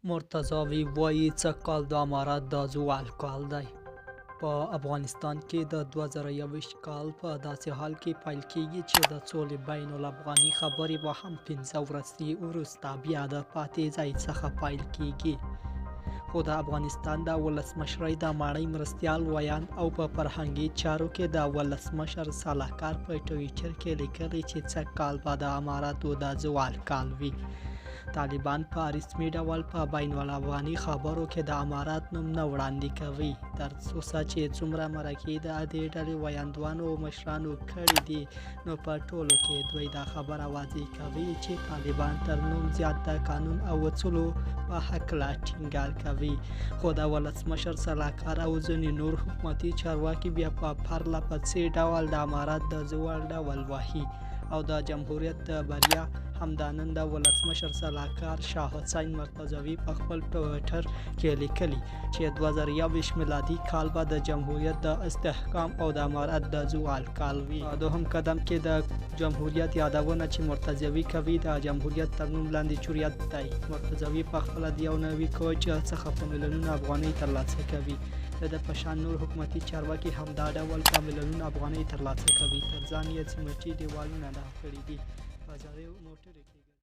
مرتضوي وايي سږ کال د امارت د زوال کال دی. په افغانستان کې د 2021 کال په داسې حال کې پیل کیږي چې د سولې بین الافغاني خبرې به هم 5 ورځې وروسته بیا د پاتې ځای څخه پیل کیږي. خو د افغانستان د ولسمشرۍ د ماڼۍ مرستیال ویاند او په فرهنګي چارو کې د ولسمشر سلاکار په ټویټر کې لیکلي چې سږ کال به د اماراتو د زوال کال وي. طالبان په رسمي ډول په بین الافغاني خبرو کې د امارات نوم نه وړاندې کوي. تر اوسه چې څومره مرکې د دې ډلې ویاندوانو او مشرانو کړې دي، نو په ټولو کې دوی دا خبره واضح کوي چې طالبان تر نوم زیات د قانون او اصولو په هکله ټینګار کوي. خو د ولسمشر سلاکار او ځینې نور حکومتي چارواکي بیا په پرله پسې ډول د امارت د زوال ډول وهي او د جمهوریت د بریا. همدا نن د ولسمشر سلاکار شاه حسین مرتضوي په خپل ټویټر کې لیکلي چې 2021 میلادي کال به د جمهوریت د استحکام او د امارت د زوال کال وي. دوهم قدم کې د جمهوریت یادونه چې مرتضوي کوي د جمهوریت تر نوم لاندې چوریت دی. مرتضوي په خپله د یو نوي کوچ څخه په میلیونونو افغانۍ ترلاسه کوي. د ده په شان نور حکومتي چارواکي هم دا ډول په میلیونونو افغانۍ ترلاسه کوي. تر ځان یې سیمټي دیوالونه کړي دي، په زړو موټرو کې.